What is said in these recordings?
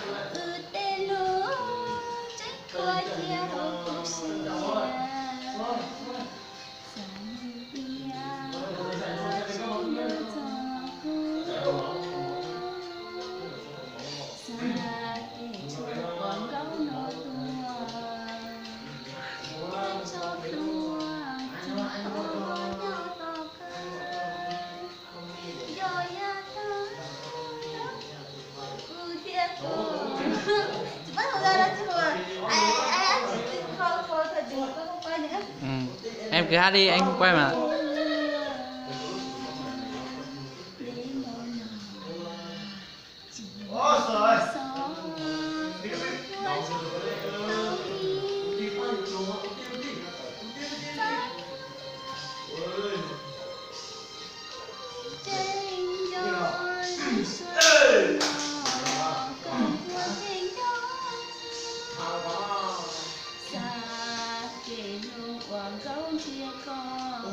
Wb tej lub tseeb khuab cia hauv kuv siab, xav tias kuv yuav tseem yuav txog kuv, xav kev tshuav ua nkauj no tuaj, tso plhuav tso nyob tom qab. Yog yam tag kuv thiaj tuaj. Tsis paub hais dab tsi, em kwv hab li, em kuj paub mas. Xav kev hlub ua nkauj ntsia koj,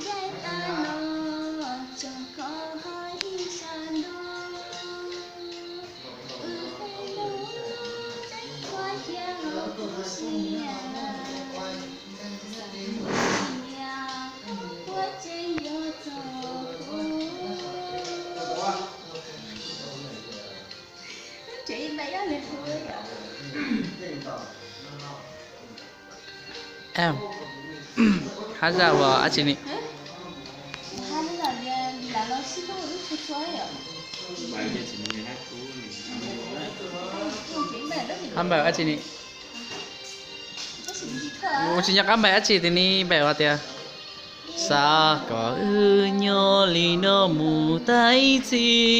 yaim tag no tso koj ho ib sab ntuj. Wb tej lub tseeb khuab cia hauv kuv siab, xav tias koj puas tseem yuav txog kuv. Hab zaj ua dab tsi ni? Hab npaws dab tsi ni? Kuv tsis nco qab npaws dab tsi, tus ni npaws hais tias, xav kom wb nyob li no mus tag ib txhis.